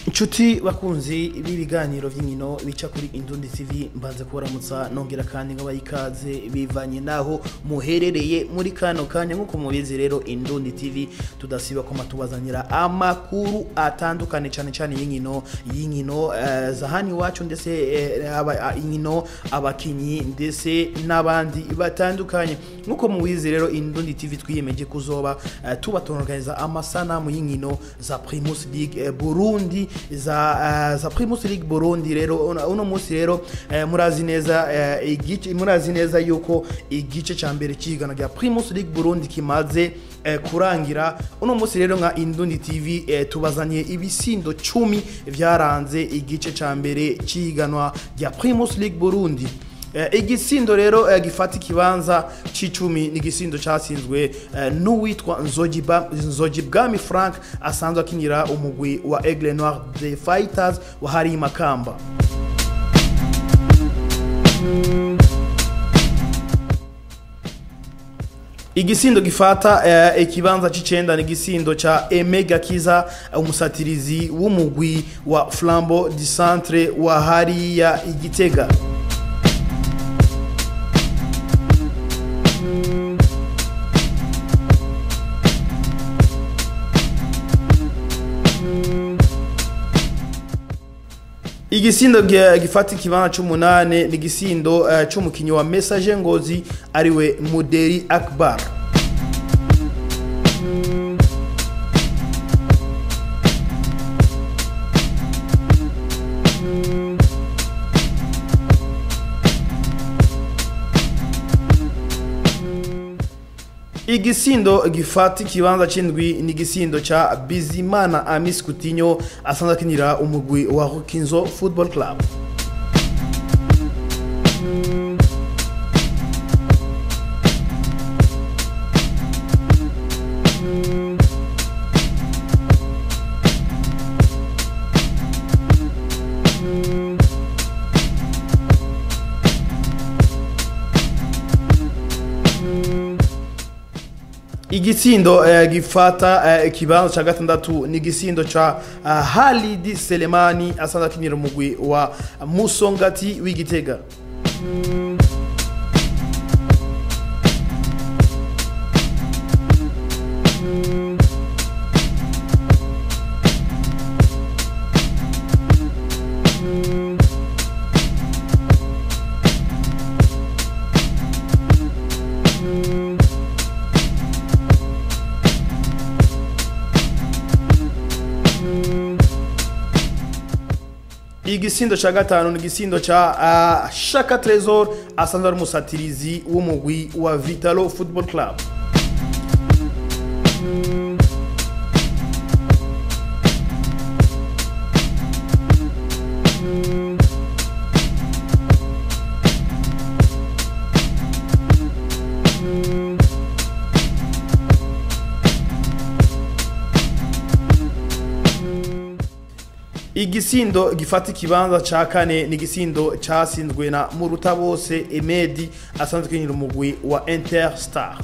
Inshuti bakunzi b'ibiganiro vy'inkino bica kuri Indundi TV, mbanze kubaramutsa nongera kandi ngo bayikaze bivanye naho muherereye muri kano kanya. Nkuko mubizi rero, Indundi TV tudasiba ko matubazanira amakuru atandukanye, cyane cyane y'inkino za hano iwacu, ndetse inkino, abakinyi ndetse n'abandi batandukanye. Nkuko mubizi rero, Indundi TV twiyemeje kuzoba tubatorganiza amasanamu y'inkino za Primus League Burundi, za Primus League Burundi. Rero uno munsi rero murazi neza yuko igice ca mbere cy'igana rya Primus League Burundi kimaze kurangira. Uno munsi rero nka Indundi TV tubazaniye ibisindo 10 vyaranze igice ca mbere cy'iganwa rya Primus League Burundi. Igisindo rero gifata ikibanza c'icumi ni igisindo catsinzwe n'uwitwa Nzogibwami Frank, asanzwe akinira umugwi wa Aigle Noir the Fighters wa hari Makamba. Igisindo gifata ikibanza c'icenda ni igisindo ca Emega Kiza, umusatirizi w'umugwi wa Flambeau du Centre wa hariya Igitega. Igisindo gifata ikibanza c'umunane ni igisindo c'umukinyi wa Messager Ngozi, ariwe Muderi Akbar. Igisindo gifata ikibanza c'indwi ni igisindo ca Bizimana Amis Coutinho, asanzwe akinira umugwi wa Rukinzo Football Club. Igisindo gifata ikibanza ca gatandatu ni igisindo ca Halidi Selemani, asanzwe akinira umugwi wa Musongati w'Igitega. Igisindo ca gatanu ni igisindo ca Shaka Trésor, asanzwe ari umusatirizi w'umugwi wa Vitalo Football Club. Igisindo gifata ikibanza ca kane ni igisindo catsinzwe na Murutabose Emedi, asanzwe akinira umugwi wa Interstar.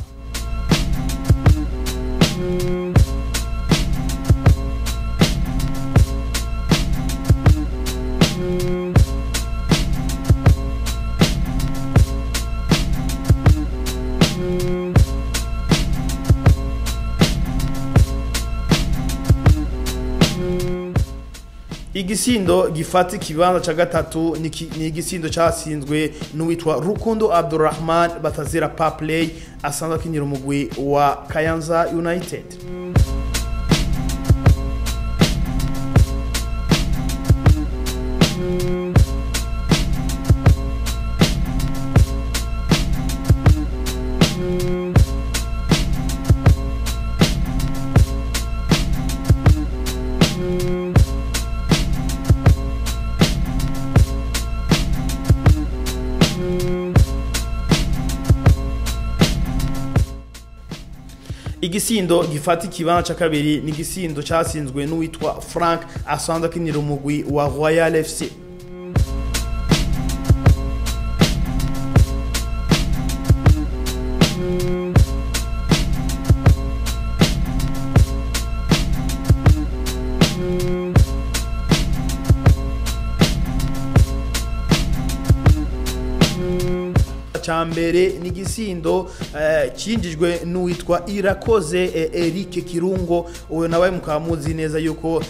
Igisindo gifata ikibanza ca gatatu ni igisindo catsinzwe n'uwitwa Rukundo Abdurrahman batazira Paplay, asanzwe akinira umugwi wa Kayanza United. Igisindo gifata ikibanza ca gatatu ni igisindo catsinzwe n'uwitwa Rukundo Abdurrahman batazira Paplay, asanzwe akinira umugwi wa Kayanza United. Igisindo gifata ikibanza ca kabiri ni igisindo catsinzwe n'uwitwa Frank, asanzwe akinira umugwi wa Royal FC. ca mbere ni igisindo cinjijwe n'uwitwa Irakoze Eric Kirungo. Uyo nawe mukaba muzi neza yuko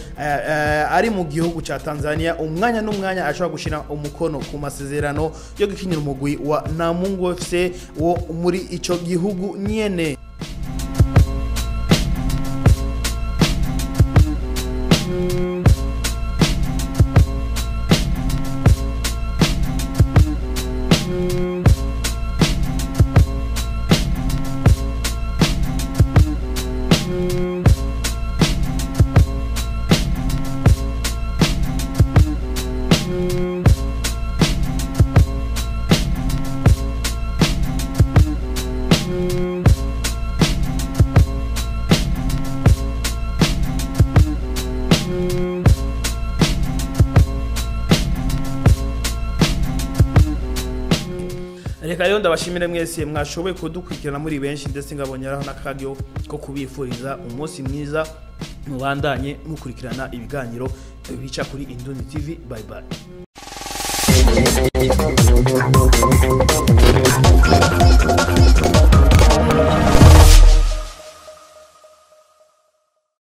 ari mu gihugu ca Tanzania, umwanya n'umwanya ashobora gushira umukono ku masezerano yo gukinira umugwi wa Namungo FC wo muri ico gihugu nyene. Reka rero ndabashimire mwese mwashoboye kudukurikirana muri benshi, ndetse ngaboneraho n'akaryo ko kubifuriza umunsi mwiza, mubandanye mukurikirana ibiganiro bica kuri Indundi TV. Bye bye.